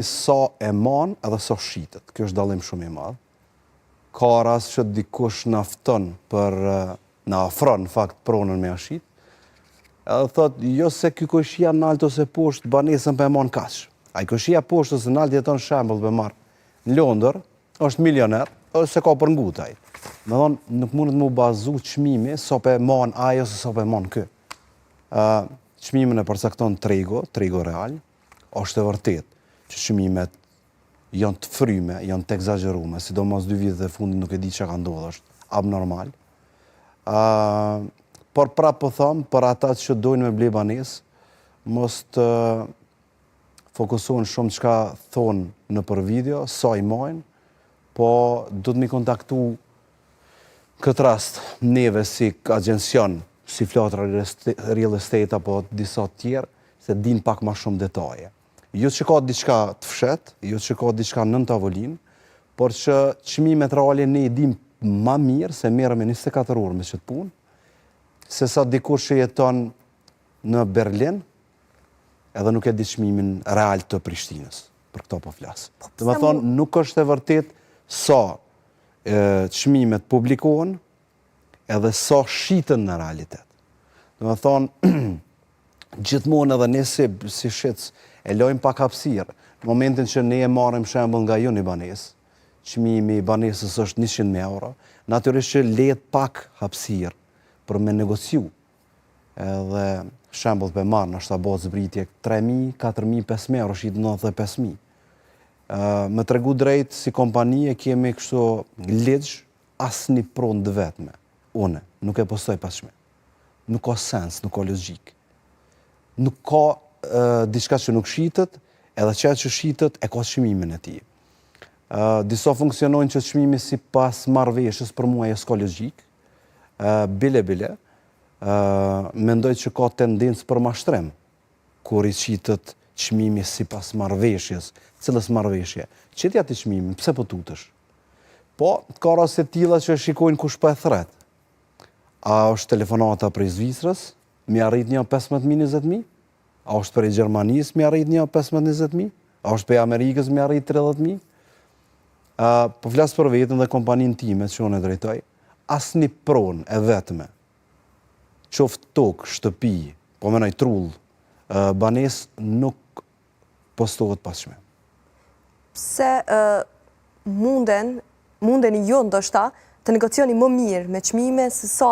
Sa e man edhe sa shitet. Kjo është dallim shumë i madh. Ka rast që dikush na fton për na ofron në fakt pronën me ja shit. Edhe thot, jo se ky kojshia nalt ose poshtë banesën po e man kaq. Ai kojshia poshtë ose nalt jeton shembull po marr në Londër, është milioner, ose ka për ngut ai. Me thonë, nuk mundet mu bazu çmimi sa po e man ai ose sa po e man ky. Ë çmimin e përcakton tregu, tregu real, është e vërtetë që çmimet janë të fryme, janë të ekzagjerume, sidomos 2 vitet e fundit nuk e di çka ka ndodhur, është abnormal. Por prapë po them, për ata që dojnë me ble banesë, mos të fokusohen shumë çka thonë në për video, sa i majnë, po do të mi kontaktu këtë rast neve si agjencion, si Flatra Real Estate apo disa të tjerë, se din pak ma shumë detaje. Jo që ka diçka të fshet, jo që ka diçka nën tavolinë, por që çmimet reale ne i dim ma mirë se merremi 24 orë me qëtë punë, se sa dikush që jeton në Berlin, edhe nuk e di çmimin real të Prishtinës. Për këto po flas. Po, Do të thonë, nuk është e vërtet sa çmimet publikohen edhe sa shiten në realitet. Do të thonë, gjithmonë edhe ne si shitës e lojmë pak hapësirë. Në momentin që ne e marrim shembull nga ju një banesë, çmimi i banesës është 100.000 euro, natyrisht që lehet pak hapësirë për me negociu. Edhe shembull për marrë, nështë ta bëhet zbritje 3.000, 4.000, 5.000 euro, shitë 95.000. Me tregu drejt, si kompani e kemi kështu ligj, asë një pronë të vetme. Une, nuk e postoj pa çmim. Nuk ka sens, nuk ka logjik. Nuk ka diçka që nuk shitet, edhe që që shitet e ka çmimin e tij. Disa funksionojnë që çmimi si pas marrëveshjes për mua e s'ka logjik. Bile bile, mendoj që ka tendencë për mashtrim, kur i qitet çmimi si pas marrëveshjes. Cilës marrëveshje? Qitja ti çmimin, pse po tutesh? Po, ka raste të tilla që e shikojnë kush po e thret. A është telefonata prej Zvicrës, mi arrit një 15.000, 20.000? A është prej Gjermanisë, mi arrit një 15-20.000? A është prej Amerikës, mi arrit 30.000? Po flas për vetën dhe kompaninë time që unë e drejtoj, asnjë pronë e vetme, qoftë tokë, shtëpi, po menoj trull, banesë nuk postohet pa çmim. Pse mundeni ju ndoshta të negocioni më mirë me çmime se sa